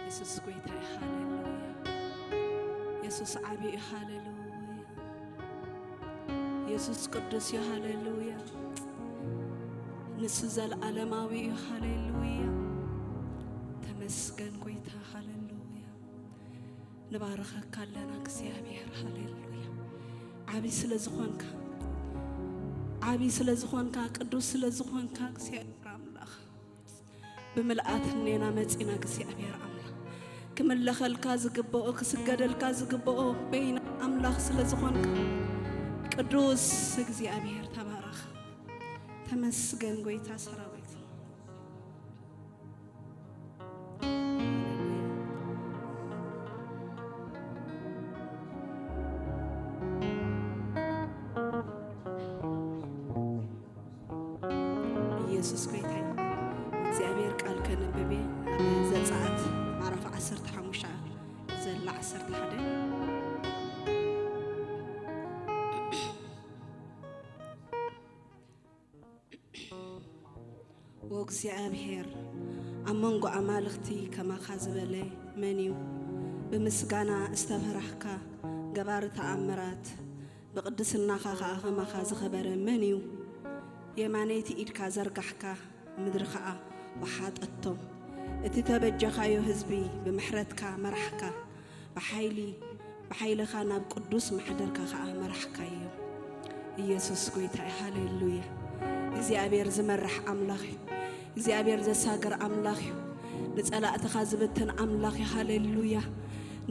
የሱስ ጎይታ እዩ። ሃሌሉያ። የሱስ ዓቢ እዩ። ሃሌሉያ። የሱስ ቅዱስ እዩ። ሃሌሉያ። ንሱ ዘለዓለማዊ እዩ። ሃሌሉያ። ተመስገን ጎይታ። ሃሌሉያ። ንባርኸካ ኣለና እግዚኣብሔር። ሃሌሉያ። ዓቢ ስለ ዝኾንካ፣ ዓቢ ስለ ዝኾንካ፣ ቅዱስ ስለ ዝኾንካ እግዚኣብሔር ኣምላኽ፣ ብምልኣት እኔና መጺና እግዚኣብሔር ኣምላኽ፣ ክምለኸልካ ዝግብኦ፣ ክስገደልካ ዝግብኦ በይና ኣምላኽ ስለ ዝኾንካ፣ ቅዱስ እግዚኣብሔር ተባረኽ። ተመስገን ጎይታ ሰራዊት። ኢየሱስ ጎይታ እዩ። እግዚኣብሔር ቃል ከንብብ እየ። ኣብ ዘጸኣት ምዕራፍ ዓሰርተ ሓሙሽተ ዘላ ዓሰርተ ሓደ። ወእግዚኣብሔር፣ ኣብ መንጎ ኣማልኽቲ ከማኻ ዝበለ መን እዩ? ብምስጋና ዝተፈራህካ፣ ገባሪ ተኣምራት፣ ብቕድስናኻ ኸኣ ከማኻ ዝኸበረ መን እዩ? የማነይቲ ኢድካ ዘርጋሕካ፣ ምድሪ ኸኣ ወሓጠቶም። እቲ ተበጀኻዮ ህዝቢ ብምሕረትካ መራሕካ፣ ብሓይሊ፣ ብሓይልኻ ናብ ቅዱስ ማሕደርካ ኸኣ መራሕካዮ። ኢየሱስ ጎይታ እዩ። ሃሌሉያ። እግዚኣብሔር ዝመርሕ ኣምላኽ እዩ። እግዚኣብሔር ዘሳግር ኣምላኽ እዩ። ንጸላእትኻ ዝብትን ኣምላኽ እዩ። ሃሌሉያ።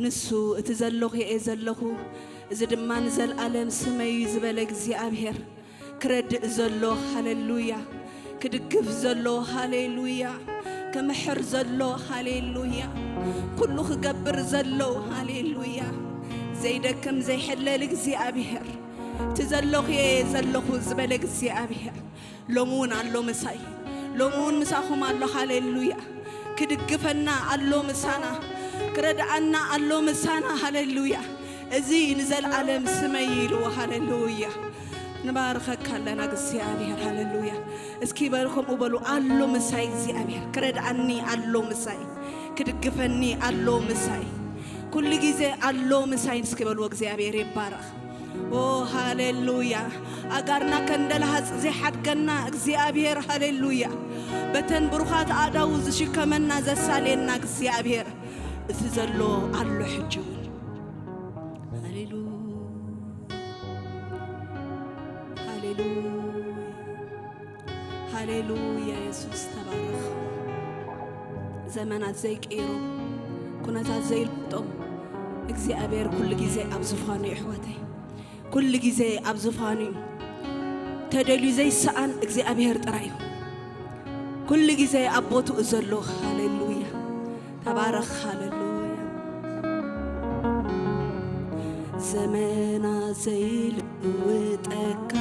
ንሱ፣ "እቲ ዘለኹ እየ ዘለኹ፣ እዚ ድማ ንዘለኣለም ስመይ እዩ" ዝበለ እግዚኣብሔር፣ ክረድእ ዘሎ፣ ሃሌሉያ፣ ክድግፍ ዘሎ፣ ሃሌሉያ፣ ክምሕር ዘሎ፣ ሃሌሉያ፣ ኩሉ ክገብር ዘሎ፣ ሃሌሉያ፣ ዘይደክም ዘይሕለል እግዚኣብሔር፣ እቲ ዘለኹ እየ ዘለኹ ዝበለ እግዚኣብሔር፣ ሎሚ እውን ኣሎ ምሳይ፣ ሎሚ እውን ምሳኹም ኣሎ፣ ሃሌሉያ፣ ክድግፈና ኣሎ ምሳና፣ ክረድኣና ኣሎ ምሳና፣ ሃሌሉያ። እዚ ንዘለኣለም ስመይ ኢልዎ። ሃሌሉያ። ንባርኸካ ኣለና እግዚኣብሔር። ሃሌሉያ። እስኪ በሉ፣ ከምኡ በሉ፣ ኣሎ ምሳይ እግዚኣብሔር፣ ክረድኣኒ ኣሎ ምሳይ፣ ክድግፈኒ ኣሎ ምሳይ፣ ኩሉ ግዜ ኣሎ ምሳይ። እስኪ በሉ፣ እግዚኣብሔር ይባረኽ። ኦ ሃሌሉያ። ኣጋርና ከንደልሃጽ ዘይሓድገና እግዚኣብሔር፣ ሃሌሉያ። በተን ብሩኻት ኣእዳዉ ዝሽከመና ዘሳልየና እግዚኣብሔር፣ እቲ ዘሎ ኣሎ ሕጂ እውን። ሃሌሉያ፣ ሃሌሉያ፣ ሃሌሉያ። የሱስ ተባረኽ። ዘመናት ዘይቅይሮ፣ ኩነታት ዘይልውጦ እግዚኣብሔር ኩሉ ግዜ ኣብ ዙፋኑ እዩ፣ ኣሕዋተይ። ኩሉ ግዜ ኣብ ዙፋኑ እዩ። ተደልዩ ዘይሰኣን እግዚኣብሔር ጥራይ እዩ። ኩሉ ግዜ ኣብ ቦትኡ ዘሎ። ሃሌሉያ። ተባረኽ። ሃሌሉያ። ዘመና ዘይልውጠካ፣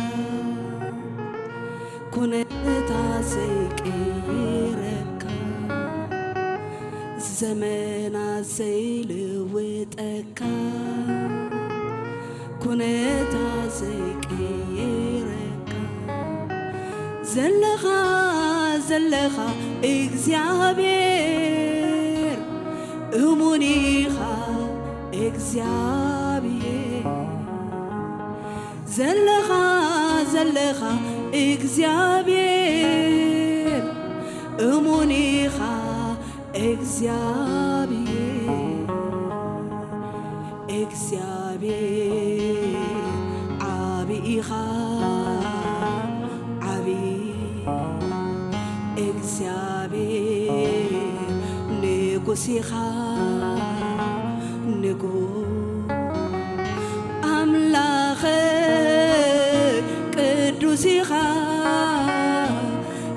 ኩነታ ዘይቅይረካ፣ ዘመና ዘይልውጠካ፣ ኩነታ ዘይቅይረካ፣ ዘለኻ፣ ዘለኻ እግዚኣብሔር፣ እሙን ኢኻ እግዚኣብሔር። ዘለኻ፣ ዘለኻ እግዚኣብሔር፣ እሙን ኢኻ እግዚኣብሔር። እግዚኣብሔር ዓቢ ኢኻ፣ ዓቢ እግዚኣብሔር ንጉስ ኢኻ፣ ንጉስ ኣምላኽ ቅዱስ ኢኻ፣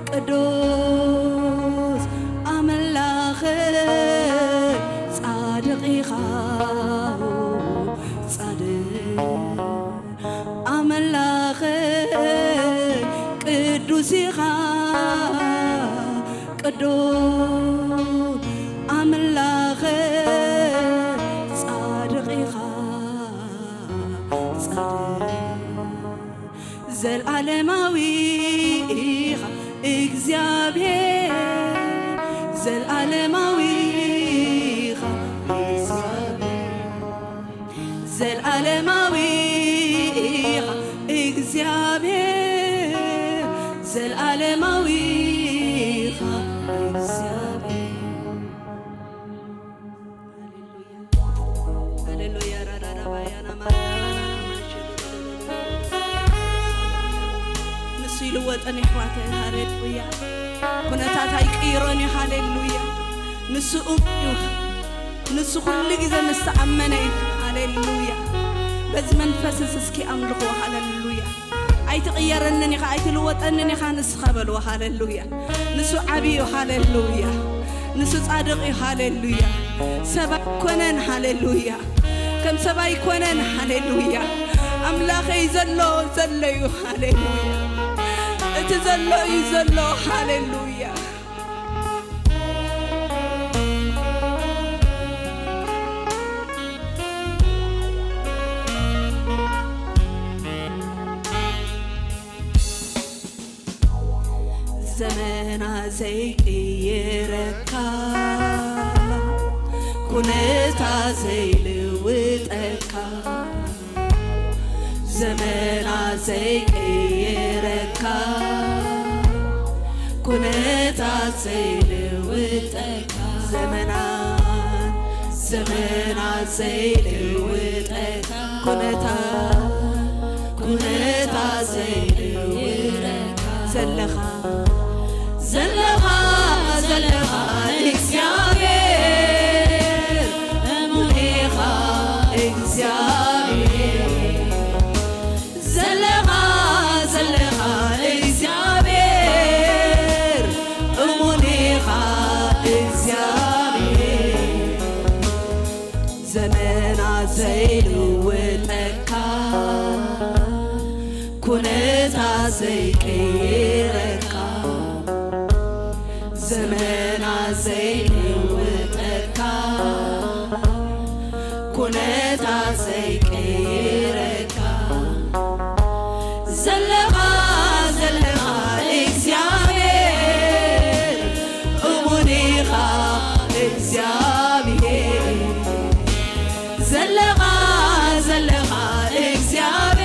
ቅዱስ ኣምላኽ ጻድቕ ኢኻ፣ ጻድቕ ኣምላኽ ቅዱስ ኢኻ፣ ቅዱስ ኣምላኽ ጻድቕ ኢኻ፣ ጻድቕ። ዘልዓለማዊ ኢኻ እግዚኣብሔር፣ ዘልዓለማዊ ዘልኣለማዊ ኢኻ እግዚኣብሔር። ሃሌሉያ። ሃሌሉያ። ራራራባያና ማራራና ማሸ። ንሱ ይልወጥን የሕዋተይ። ሃሌሉያ። ኩነታት ኣይቅይሮን እዩ። ሃሌሉያ። ንሱ እሙን እዩ። ንሱ ኩሉ ግዜ ምስ ተኣመነ እዩ። ሃሌሉያ። በዚ መንፈስስ እስኪ ኣምልኽዎ። ሃሌሉያ። ኣይትቕየረንን ኢኻ፣ ኣይትልወጠንን ኢኻ ንስኻ በልዎ። ሃሌሉያ። ንሱ ዓቢ እዩ። ሃሌሉያ። ንሱ ጻድቕ እዩ። ሃሌሉያ። ሰብ ኣይኮነን። ሃሌሉያ። ከም ሰብ ኣይኮነን። ሃሌሉያ። ኣምላኸይ ዘሎ፣ ዘሎ እዩ። ሃሌሉያ። እቲ ዘሎ እዩ ዘሎ። ሃሌሉያ። ዘመና ዘይቅይረካ፣ ኩነታ ዘይልውጠካ፣ ዘመና ዘይቅይረካ፣ ኩነታ ዘይልውጠካ፣ ዘመና፣ ዘመና ዘይልውጠካ፣ ኩነታ፣ ኩነታ ዘይልውጠካ፣ ዘለኻ፣ ዘለኻ፣ ዘለኻ እግዚኣብሔር፣ እሙን ኢኻ እግዚኣብሔር። ዘለኻ፣ ዘለኻ እግዚኣብሔር፣ እሙን ኢኻ እግዚኣብሔር። ዘመና ዘይልውጠካ፣ ኩነታ ዘይቅይረካ፣ ዘመና ዘይልውጠካ፣ ኩነታ ዘይቅይረካ፣ ዘለኻ፣ ዘለኻ እግዚኣብሔር፣ እሙን ኢኻ እግዚኣብሔር። ዘለኻ፣ ዘለኻ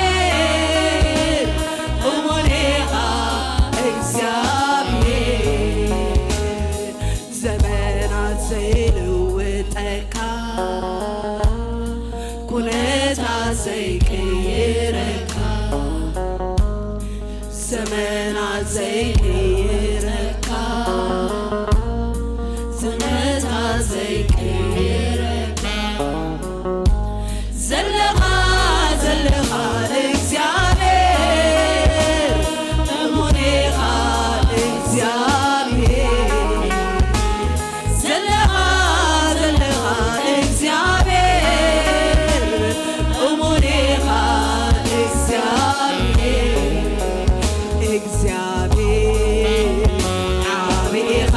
እግዚኣብሔር፣ እሙን ኢኻ እግዚኣብሔር። ዘመናት ዘይልውጠካ፣ ኩነታ ዘይቅይረካ፣ ዘመናት ዘይቅይረካ፣ ኩነታ ዘይቅይረካ፣ ዘለኻ፣ ዘለኻ እግዚኣብሔር፣ እሙን ኢኻ እግዚኣብሔር። ዘለኻ፣ ዘለኻ እግዚኣብሔር፣ እሙን ኢኻ እግዚኣብሔር። እግዚኣብሔር ዓቢ ኢኻ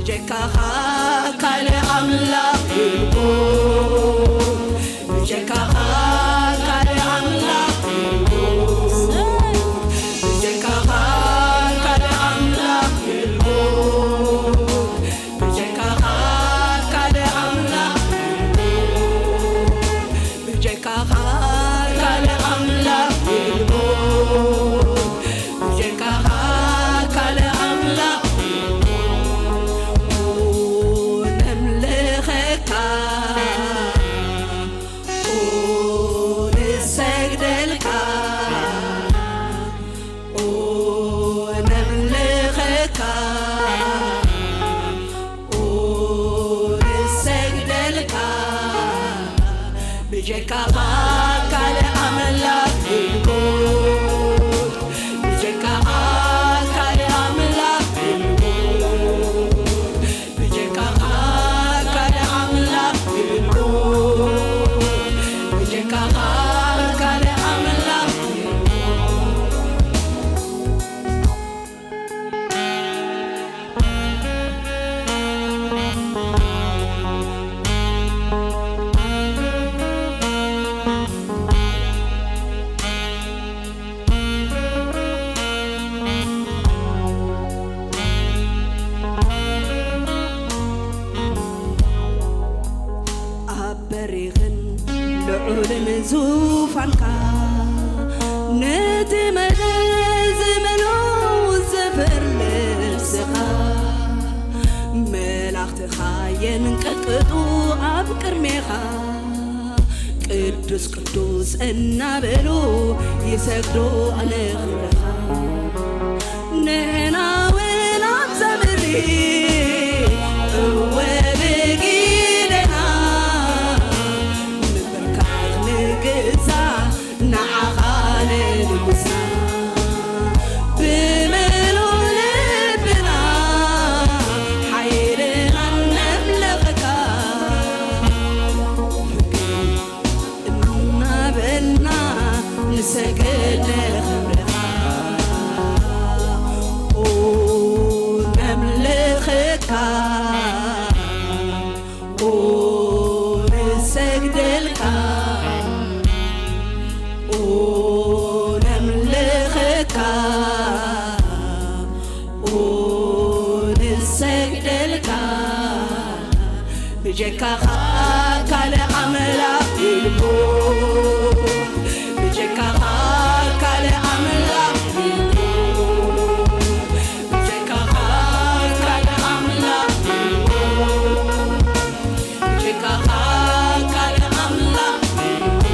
ብጀካኻ ካልእ ኣምላኽ የልቦ፣ ብጀካኻ ካልእ ኣምላኽ የልቦ፣ ብጀካኻ ካልእ ኣምላኽ የልቦ፣ ብጀካኻ ካልእ ኣምላኽ የልቦ፣ ብጀካኻ ካልእ ኣምላኽ የልቦ፣ ብጀካኻ ካልእ ኣምላኽ ነምልኸካ፣ ንሰግደልካ፣ ነምልኸካ፣ ንሰግደልካ። ብጀካኻ ካልእ ኣምላኽ የልቦ፣ ብጀካኻ ካልእ ኣምላኽ የልቦ፣ ብጀካኻ ካልእ ኣምላኽ የልቦ፣ ብጀካኻ ካልእ ኣምላኽ የልቦ። ኣብ በሪኽን ልዑልን ዙፋንካ፣ ነቲ መደብ ዝመልኦ ዝፍር ልብስኻ፣ መላእኽትኻ የንቀጥቅጡ ኣብ ቅድሜኻ። ቅዱስ ቅዱስ እናበሉ ይሰግዱ ንኽብርኻ። ንሕና እውን ኣብዛ ምድሪ እወ ብጊደና ምብርካኽ ንግዛእ ንዓኻ ንንጉስና። ብምሉእ ልብና ሓይልና ነምልኸካ። እናበልና ንሰግድ ንኽብርኻ። ኦ ነምልኸካ፣ ኦ ንሰግደልካ፣ ኦ ነምልኸካ፣ ኦ ንሰግደልካ። ብጀካኻ ካልእ ኣምላኽ የልቦ፣ ብጀካኻ ካልእ ኣምላኽ የልቦ፣ ብጀካኻ ካልእ ኣምላኽ የልቦ፣ ብጀካኻ ካልእ ኣምላኽ የልቦ።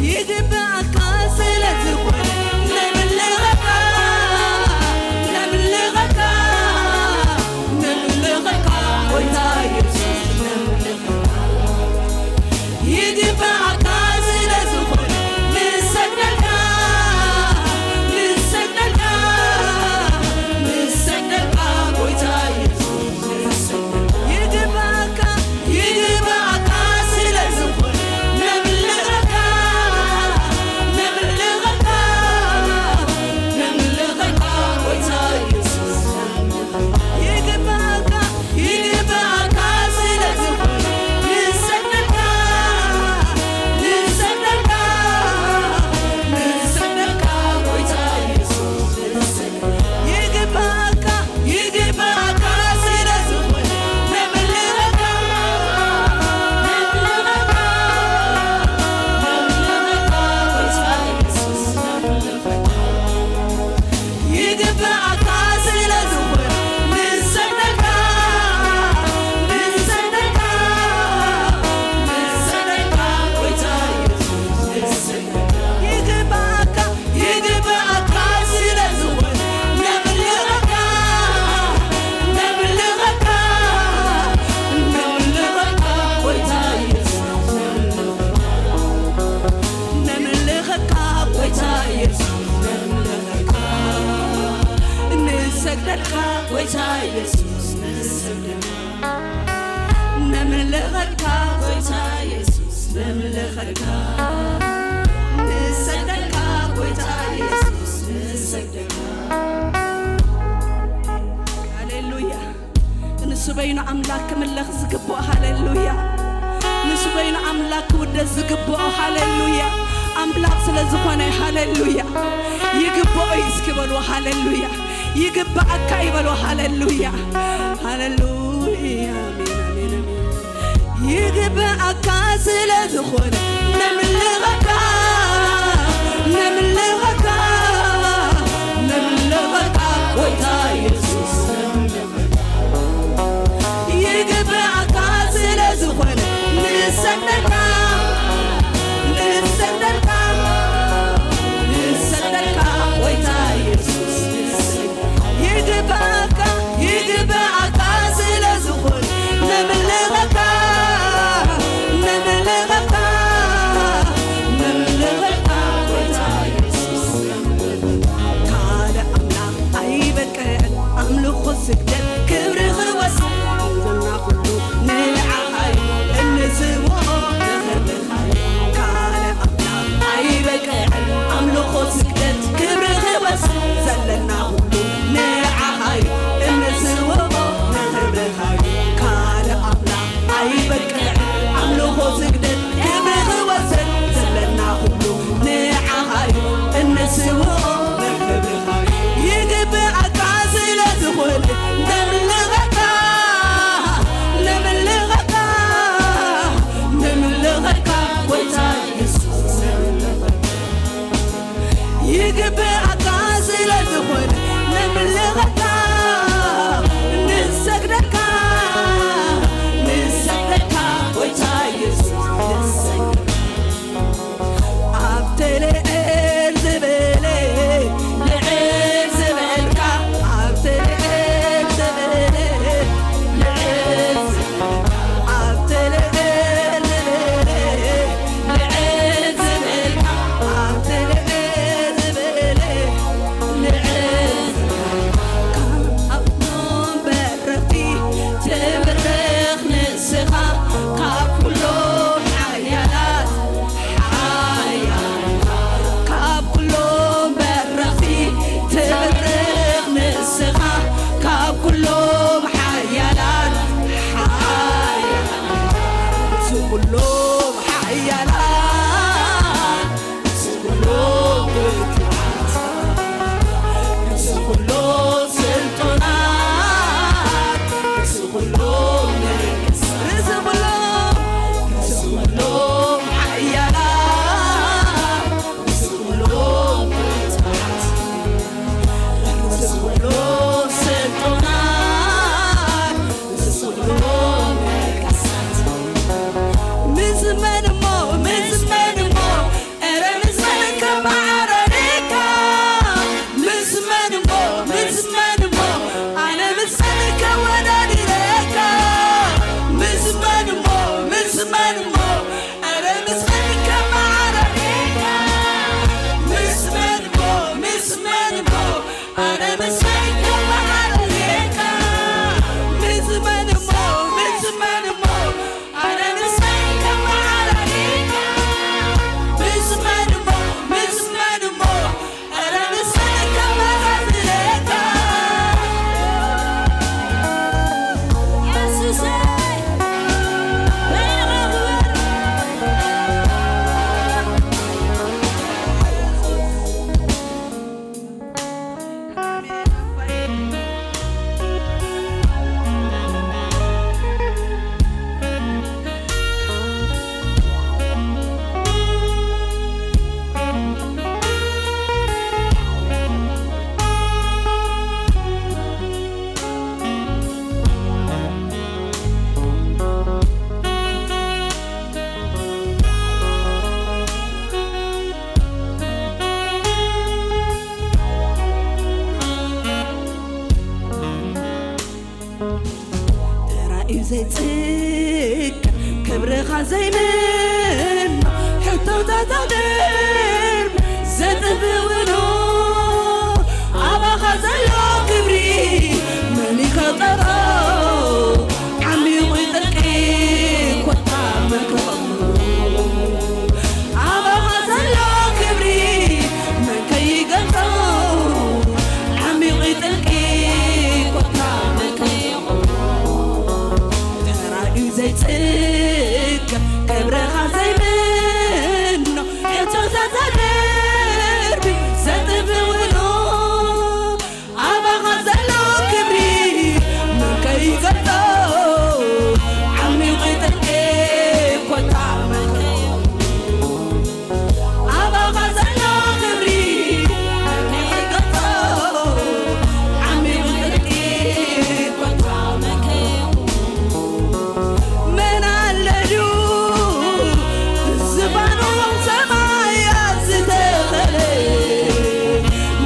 ይግባእካ ስለ ዝኾነ ነምልኸካ፣ ነምልኸካ፣ ነምልኸካ ጎይታ የሱስ ነምልኸካ። ይግባእካ ስለ ዝኾነ ንሰግደልካ፣ ንሰግደልካ፣ ንሰግደልካ ጎይታ የሱስ። ይግባእካ፣ ይግባእካ ስለ ዝኾነ ነምልኸካ፣ ነምልኸካ፣ ነምልኸካ ጎይታ የሱስ። ይግባእካ፣ ይግባእካ ስለ ዝኾነ ንሰግደልካ፣ ንሰግደልካ፣ ንሰግደልካ ጎይታ የሱስ። ይግባእካ፣ ይግባእካ ስለ ዝኾነ ነምልኸካ፣ ነምልኸካ፣ ነምልኸካ ጎይታ የሱስ፣ ነምልኸካ። ይግባእካ ስለ ዝኾነ ንሰግደልካ፣ ንሰግደልካ፣ ንሰግደልካ ጎይታ የሱስ፣ ንሰግደልካ። ይግባእካ፣ ይግባእካ ስለ ዝኾነ ነምልኸካ፣ ነምልኸካ፣ ነምልኸካ ጎይታ የሱስ፣ ነምልኸካ፣ ነምልኸካ ጎይታ የሱስ፣ ነምልኸካ፣ ንሰግደልካ ጎይታ የሱስ፣ ንሰግደልካ። ነምልኸካ ጎይታ የሱስ፣ ነምልኸካ፣ ንሰግደልካ ጎይታ የሱስ፣ ንሰግደልካ። ሃሌሉያ። ንሱ በይኑ ኣምላኽ ክምለኽ ዝግብኦ፣ ሃሌሉያ። ንሱ በይኑ ኣምላኽ ክውደስ ዝግብኦ፣ ሃሌሉያ። ኣምላኽ ስለ ዝኾነ፣ ሃሌሉያ። ይግብኦ እዩ እስኪ በልዎ፣ ሃሌሉያ። ይግብኣካ ይበልዎ፣ ሃሌሉያ። ሃሌሉያ፣ ኣሜን፣ ኣሜን፣ ኣሜን። ይግብኣካ ስለ ዝኾነ፣ ነምልኸካ፣ ነምልኸካ፣ ነምልኸካ፣ ጎይታ የሱስ፣ ነምልኸካ። ይግብኣካ ስለ ዝኾነ ንሰግደልካ፣ ንሰግደልካ፣ ንሰግደልካ ጎይታ የሱስ። ይግብኣካ፣ ይግብኣካ ስለ ዝኾነ ነምልኸካ፣ ነምልኸካ፣ ነምልኸካ ጎይታ የሱስ። ካልእ ኣምላኽ ኣይበቅዕን ኣምልኾ ስግደት ክብሪ ክወስድ፣ ኩልና ኩሉ ንዓኻ እዩ እንስውኦ ንኽብርኻ እዩ። ካልእ ኣምላኽ ኣይበቅዕን ኣምልኾ ስግደት ክብሪ ክወስድ፣ ዘለና ኩሉ ንዓኻ እዩ እንስውኦ ንኽብርኻ እዩ። ካልእ ኣምላኽ ኣይበቅዕን ኣምልኾ ስግደት ክብሪ ክወስድ፣ ዘለና ኩሉ ንዓኻ እዩ እንስውኦ ንኽብርኻ እዩ። ይግብኣካ ስለ ዝኾነ ነምልኸካ፣ ነምልኸካ፣ ነምልኸካ ጎይታ የሱስ፣ ነምልኸካ። ይግብኣካ ስለ ዝኾነ ነምልኸካ፣ ንሰግደልካ፣ ንሰግደልካ ጎይታ የሱስ፣ ንሰግደልካ። ኣብ ቴሌ ዕር ዝበለ፣ ልዕል ዝበልካ፣ ኣብ ቴሌ ዕር ዝበለ፣ ልዕል ዝበልካ፣ ኣብ ቴሌ ዕር ዝበለ፣ ልዕል ዝበልካ፣ ኣብ ቴሌ ዕር ዝበለ፣ ልዕል ዝበልካ። ካብቶም በረኽቲ ትብርኽ ንስኻ፣ ካብ ኩሎም ሓያላት ሓያል፣ ካብ ኩሎም በረኽቲ ትብርኽ ንስኻ፣ ካብ ኩሎም ሓያላት ሓያል፣ ንሱ ኩሎም ሓያላት፣ ንሱ ኩሎም ብርቱዓት፣ ንሱ ኩሎም ስልጡናት፣ ንሱ ኩሎም ነገስታት፣ ንሱ ኩሎም፣ ንሱ ኩሎም ሓያላት፣ ንሱ ኩሎም ብርቱዓት፣ ንሱ ኩሎም ስልጡናት፣ ንሱ ኩሎም ነገስታት። ምስ መን እሞ፣ ምስ መን እሞ፣ እረ ምስ መን ከመዓራርየካ? ምስ መን እሞ፣ ምስ መን እሞ፣ ኣነ ምስ መን ከወዳድረካ? ምስ መን እሞ፣ ምስ መን እሞ፣ እረ ምስ መን ከመዓራርየካ? ምስ መን እሞ፣ ምስ መን እሞ፣ ኣነ ምስ መን ከመዓራርየካ? ምስ መን እሞ፣ ምስ መን እሞ፣ ኣረ ምስ መን ከመዓራርየካ? ምስ መን እሞ፣ ምስ መን እሞ፣ ኣረ ምስ መን ከመዛዝነካ? የሱሰይ፣ በይንኻ ክበር። ተራእዩ ዘይጽገ ክብርኻ ዘይምኖ፣ ሕቶታት ኣድርብ ዘጥብብሉ፣ ኣባኻ ዘሎ ክብሪ መን ይኸጠሮ? ዓሚቑ ጥልቂ ኮታ መን ክቐምሩ? ኣባኻ ዘሎ ክብሪ መን ከይገልጾ? ዓሚቑ ጥልቂ ኮታ መን ከይቐምሩ? ጽድቅ ክብርኻ ዘይምኖ፣ ሕቶታት ኣደርቢ ዘጥፍእሉ፣ ኣባኻ ዘሎ ክብሪ መን ከይገልጾ፣ ዓሚቑ ጥልቂ ኮታ መን ከየውጽኦ። ኣባኻ ዘሎ ክብሪ ከይገልጾ፣ ዓሚቕ ጥልቂ ኮታ መን ከየውጽኦ። መን ኣሎ ድዩ ዝፋኑ ሰማያት ዝተኸለ?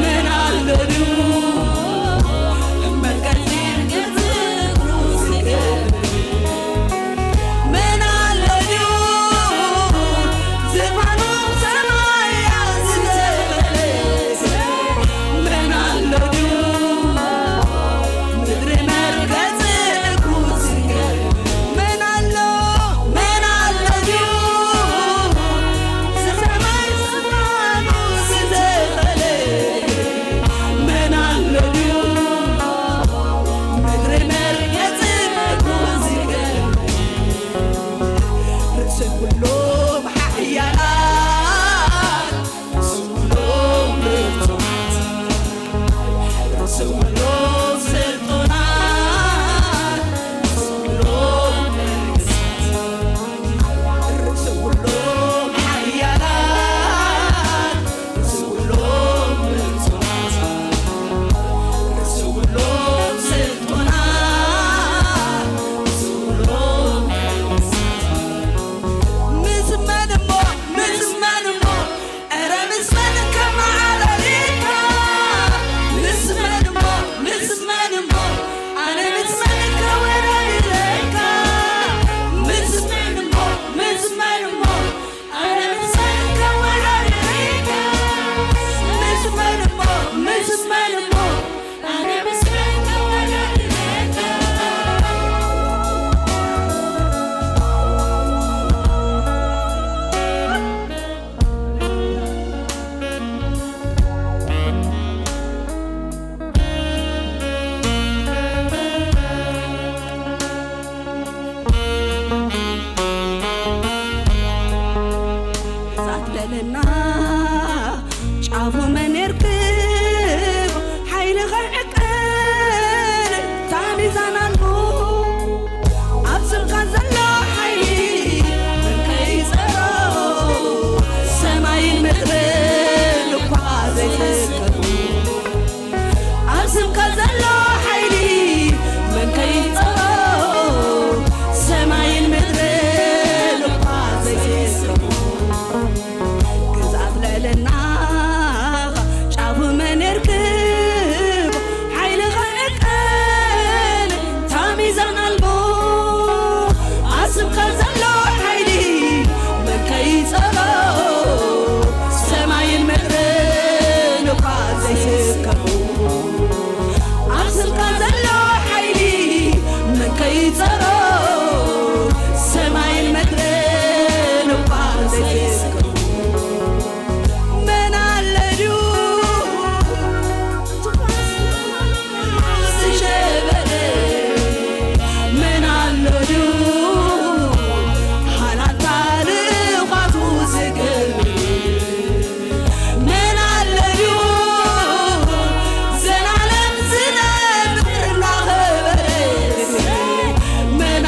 መን ኣሎ ድዩ መርገጺ ገጽ እግሩ ዝገበረ? መን ኣሎ ድዩ ዝፋኑ ሰማያት ዝተኸለ? መን ኣሎ ድዩ ምድሪ መርገጽ እግሩ ዝገበረ? መን ኣሎ፣ መን ኣሎ ድዩ ዝሰማይ ዝፋኑ ዝተኸለ? መን ኣሎ ድዩ ምድሪ መርገጽ እግሩ ዝገበረ? ርእሲ ኩሎም ሓያላት፣ ርእሲ ኩሎም ብርቱዓት፣ ርእሲ ኩሎም ስልጡናት፣ ርእሲ ኩሎም መንግስታት፣ ርእሲ ኩሎም ሓያላት፣ ርእሲ ኩሎም ብርቱዓት፣ ርእሲ ኩሎም ስልጡናት፣ ርእሲ ኩሎም መንግስታት። ምስ መን እሞ፣ ምስ መን እሞ፣ ኧረ ምስ መን ከመዓራርየካ? ምስ መን እሞ፣ ምስ መን እሞ፣ ኣነ ምስ መን ከወዳድረካ? ምስ መን እሞ፣ ምስ መን እሞ፣ ኣነ ምስ መን ከወዳድረካ? ምስ መን እሞ፣ ምስ መን እሞ፣ ኣነ ምስ መን ከወዳድረካ? እዛ ትለለና ጫፉ መን የርክብ ሓይልኻ ዕቀን እታ ሚዛን ኣልቦ ኣብ ስምካ ዘሎ ሓይሊ መን ከይጸሮ ሰማይን ምድርን እኳ ዘይስከሩ ኣብ ስምካ ዘሎ ሓይሊ መን ከይጸሮ ሰማይን ምድርን እኳ ዘይስከሩ ግዛት ልዕልናኻ ጫፉ መን የርክብ ሓይልኻ ዕቀን እታ ሚዛን ኣልቦ ኣብ ስምካ ዘሎ ሓይሊ መን ከይጸሮ ሰማይን ምድርን እኳ ዘይስከሩ ኣብ ስምካ ዘሎ ሓይሊ መን ከይጸሮ ሰማይን ምድርን እኳ ዘይስከሩ መን ኣሎ ድዩ ዝሸበረ መን ኣሎ ድዩ ሃናታ ልኻቱ ዝገብር መን ኣሎ ድዩ ዘላለም ዝነብር እናኸበረ መን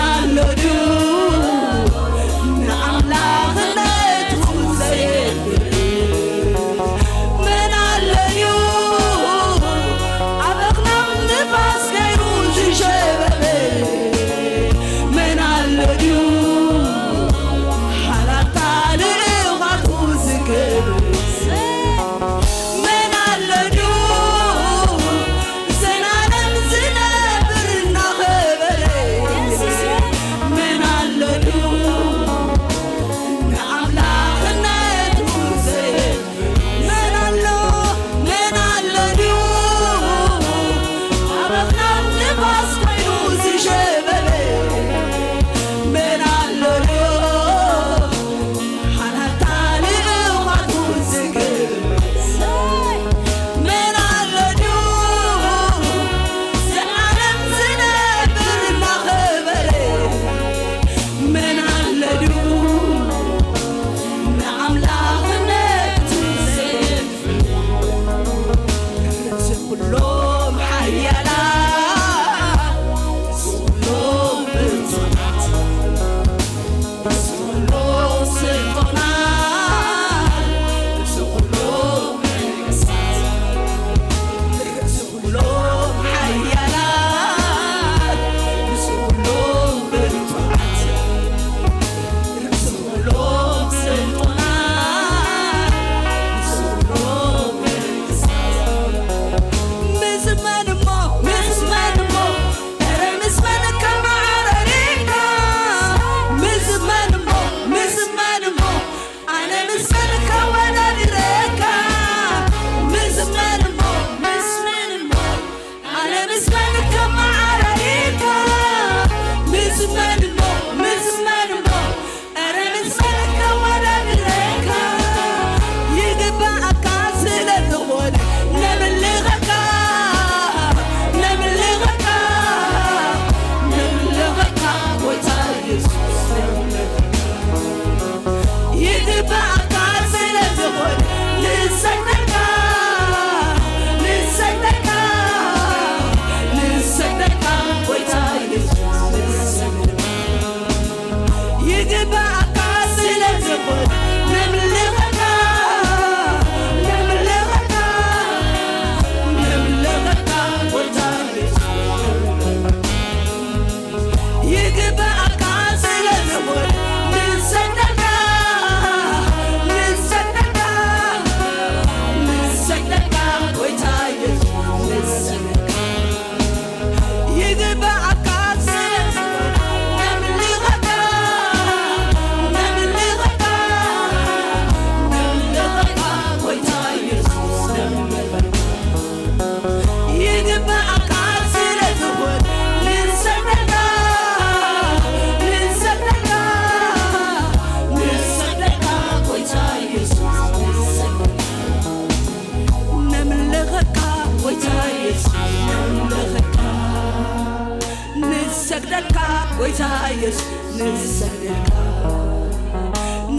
ጎይታ ኢየሱስ ንሰግደልካ፣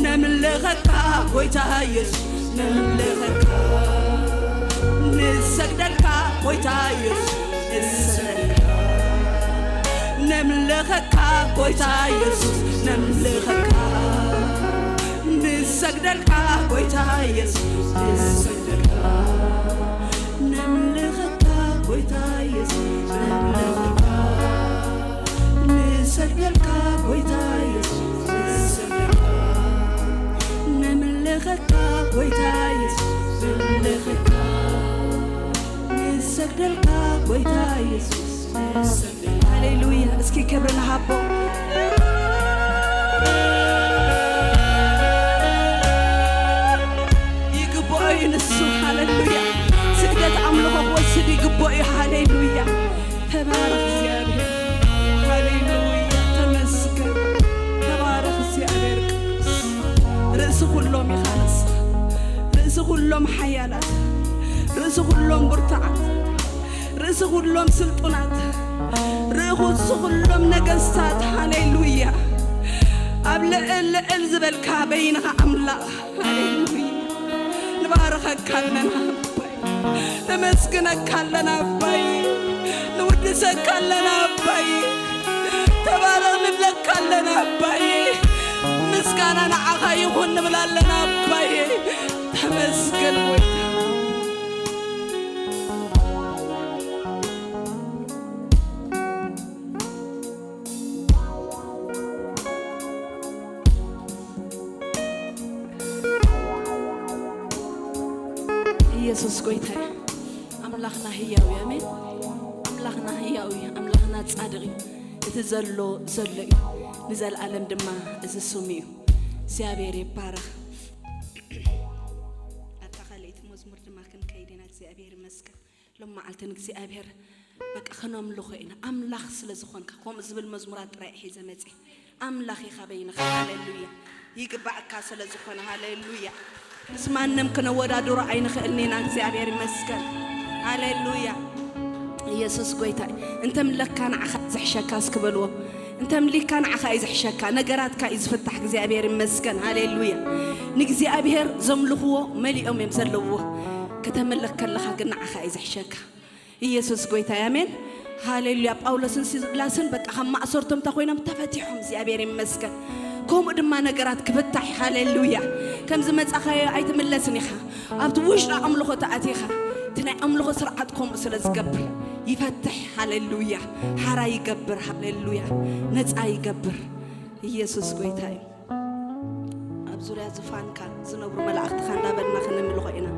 ነምልኸካ ጎይታ ኢየሱስ ነምልኸካ፣ ንሰግደልካ ጎይታ ኢየሱስ ንሰግደልካ፣ ነምልኸካ ጎይታ ኢየሱስ ነምልኸካ፣ ንሰግደልካ ጎይታ ኢየሱስ ንሰግደልካ፣ ነምልኸካ ጎይታ ኢየሱስ ነምልኸካ፣ ንሰግደልካ ጎይታ ኢየሱስ ንሰግደልካ፣ ነምልኸካ ጎይታ ኢየሱስ ነምልኸካ፣ ንሰግደልካ ጎይታ ኢየሱስ ንሰግደልካ። ሃሌሉያ። እስኪ ክብሪ ንሃቦ። ይግብኦ እዩ ንሱ። ሃሌሉያ። ስግደት ኣምልኾ ክወስድ ይግብኦ እዩ። ሃሌሉያ። ተባረኽ እግዚኣብሔር። ሃሌሉያ። ተመስገን። ተባረኽ እግዚኣብሔር ቅዱስ። ርእሲ ኩሎም ኢኻ ንስኻ። ርእሲ ኩሎም ሓያላት። ርእሲ ኩሎም ብርቱዓት። ርእሲ ኩሎም ስልጡናት። ርእሲ ኩሎም ነገስታት። ሃሌሉያ። ኣብ ልዕል ልዕል ዝበልካ በይንኻ ኣምላኽ። ሃሌሉያ። ንባርኸካ ኣለና ኣባይ። ነመስግነካ ኣለና ኣባይ። ንውድሰካ ኣለና ኣባይ። ተባረኽ ንብለካ ኣለና ኣባይ። ምስጋና ንዓኻ ይኹን ንብል ኣለና ኣባይ። ተመስገን ጎይታ። ኢየሱስ ጎይታ እዩ። ኣምላኽና ህያው እዩ። ኣሜን። ኣምላኽና ህያው እዩ። ኣምላኽና ጻድቕ እዩ። እቲ ዘሎ ዘሎ እዩ። ንዘለኣለም ድማ እዚ ስሙ እዩ። እግዚኣብሔር ይባረኽ። ኣብታ ካልኣይቲ መዝሙር ድማ ክንከይድ ኢና። እግዚኣብሔር ይመስገን። ሎም መዓልቲ ንእግዚኣብሔር በቃ ከነምልኾ ኢና። ኣምላኽ ስለ ዝኾንካ፣ ከምኡ ዝብል መዝሙራት ጥራይ ሒዘ መጺ። ኣምላኽ ኢኻ በይንኻ። ሃሌሉያ። ይግባእካ ስለ ዝኾነ፣ ሃሌሉያ። ምስ ማንም ክነወዳድሮ ኣይንኽእልን ኢና። እግዚኣብሔር ይመስገን። ሃሌሉያ። ኢየሱስ ጎይታ እዩ። እንተምለካ ንዓኻ ዝሕሸካ እስኪ በልዎ። እንተምሊካ ንዓኻ እዩ ዝሕሸካ። ነገራትካ እዩ ዝፍታሕ። እግዚኣብሔር ይመስገን። ሃሌሉያ። ንእግዚኣብሔር ዘምልኽዎ መሊኦም እዮም ዘለውዎ። ከተመልኽ ከለኻ ግን ንዓኻ እዩ ዝሕሸካ። ኢየሱስ ጎይታ እዩ። ኣሜን። ሃሌሉያ። ጳውሎስን ሲላስን በቃ ካብ ማእሰርቶም እንታይ ኮይኖም? ተፈቲሖም። እግዚኣብሔር ይመስገን። ከምኡ ድማ ነገራት ክፍታሕ። ሃሌሉያ። ከም ዝመጻኻዮ ኣይትምለስን ኢኻ። ኣብቲ ውሽጢ ኣምልኾ ተኣቲኻ፣ እቲ ናይ ኣምልኾ ስርዓት ከምኡ ስለ ዝገብር ይፈትሕ። ሃሌሉያ። ሓራ ይገብር። ሃሌሉያ። ነጻ ይገብር። ኢየሱስ ጎይታ እዩ። ኣብ ዙርያ ዙፋንካ ዝነብሩ መላእኽትኻ እንዳበልና ከነምልኾ ኢና።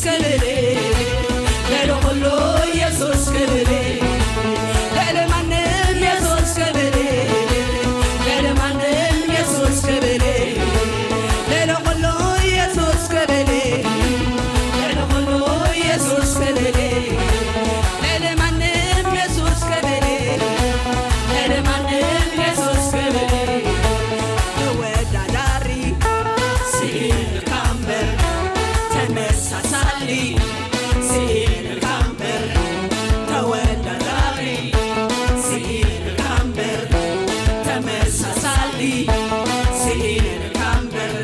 ክብር ልዕሊ ኩሉ ኢየሱስ ክብር ልዕሊ ማንም ኢየሱስ ክብር ልዕሊ ማንም ኢየሱስ ክብር ልዕሊ ኩሉ ኢየሱስ ክብር ልዕሊ ኩሉ ኢየሱስ ክብር ልዕሊ ማንም ኢየሱስ ክብር ልዕሊ ማንም ኢየሱስ ክብር ተወዳዳሪ ስኢንካ እምበር ተመሳሳሊ ስኢንካ እምበር ተወዳዳሪ ስኢንካ እምበር ተመሳሳሊ ስኢንካ እምበር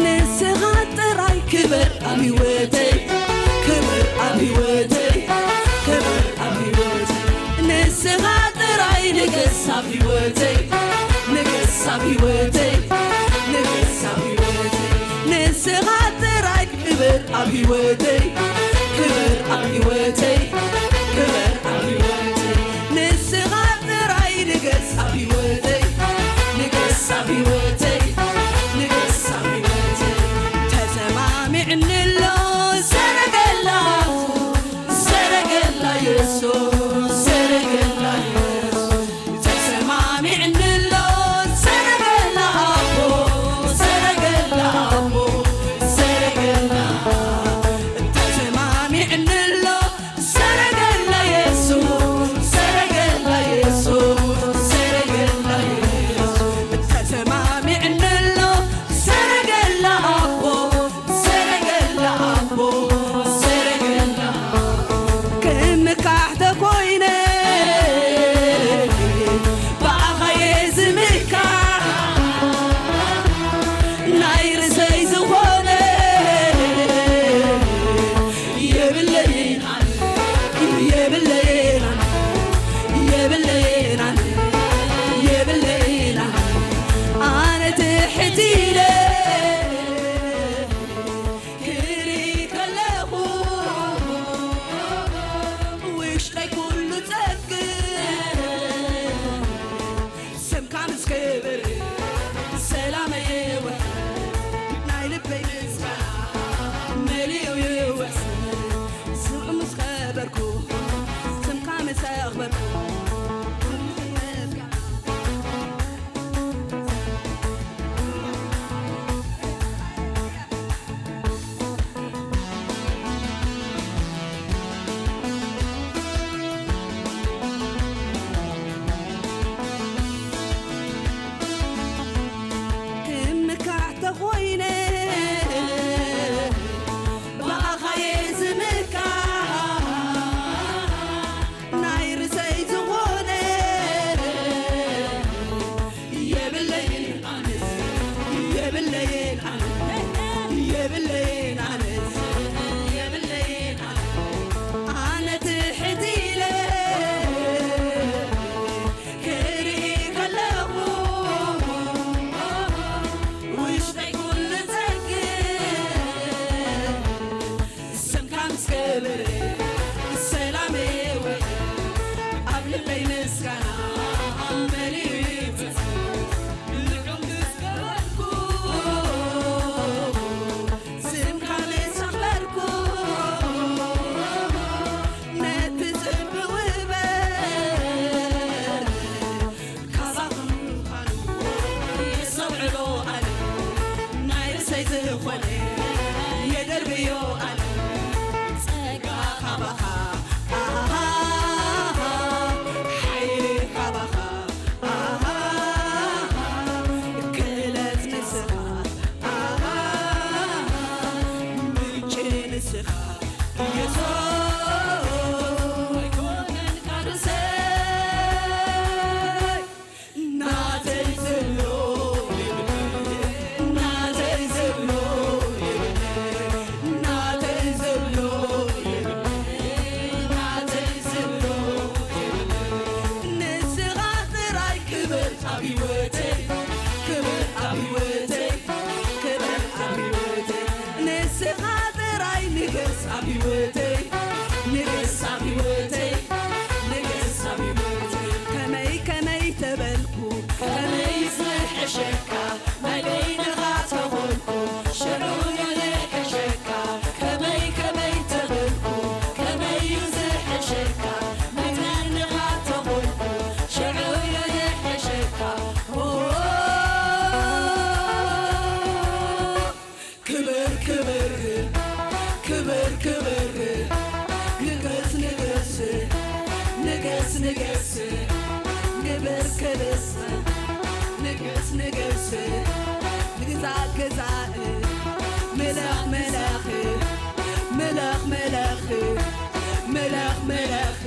ንስኻ ጥራይ ክበር ኣብ ህይወተይ ክበር ኣብ ህይወተይ ክበር ኣብ ህይወተይ ንስኻ ጥራይ ንገስ ኣብ ህይወተይ ንገስ ኣብ ህይወተይ ንገስ ኣብ ህይወተይ ንስኻ ጥራይ ክበር ኣብ ህይወተይ ክበር ኣብ ህይወተይ ክበር ኣብ ህይወተይ ንስኻ ጥራይ ንገስ ኣብ ህይወተይ ንገስ ኣብ ህይወተይ ንገስ ኣብ ህይወተይ ተሰማሚዕንሎ ሰረገላ ሰረገላ የሱስ ሰረገላ የሱስ ተሰማሚዕንሎ ሰረገላ ኣቦ ሰረገላ ኣቦ ሰረገላ ተሰማሚዕንሎ ሰረገላ የሱስ ሰረገላ የሱስ ሰረገላ የሱስ ተሰማሚዕንሎ ሰረገላ ኣቦ ሰረገላ ኣቦ ሰረገላ ክምካሕ ተኮይነ ብኣኻየ ዝምካሕ ናይ ርእሰይ ዝኾነ የብለይን ኣነ የብለይን ኣነ የብለይን ኣነ የብለይን ኣነ ኣነ ትሕት ኢለ ክርኢ ከለኹ ውሽጠይ ኩሉ ጸግብ ስምካ ምስ ክብር ሰላመይ ይውሕድ ናይ ልበይ ምስጋና መሊኡ ይውሕድ ስምዑ ምስ ከበርኩ ስምካ ምስ ኣኽበርኩ ክምካዕ ተኾይነ ብኣኻየ ዝምካዕ ናይ ርእሰይ ዝኾነ የብለይን ኣነስ የብለይን ኣነ የብለይን ኣነስ የብለይን ኣነ ኣነ ትሕት ኢለ ክርኢ ከለኹ ውሽጠይ ኩሉ ጸግብ ስምካ ምስ ከበረ ሰላመይ ይውሕድ ኣብ ልበይ ምስጋና መሊኡ ይብዛሕ ንዑ ምስ ከበርኩ ስምካ ምስ ኣኽበርኩ ነቲ ጽምኢ ውህበት ካባኹም ምዃኑ የስተውዕሎ ኣነ ናይ ርእሰይ ዝኾነ የደርብዮ ኣነ ጸጋ ካባኻ ኣሃ ሓይሊ ካባኻ ኣሃ ክእለት ንስኻ ኣሃ ምንጪ ንስኻ ኢየሱስ ኣይኮነን ካብ ርእሰይ ናተይ ዝብሎ የብለይ፣ ናተይ ዝብሎ የብለይ፣ ናተይ ግብሲ ንግዛእ ግዛእ ምለኽ ምለኽ ምለኽ ምለኽ ምለኽ ምለኽ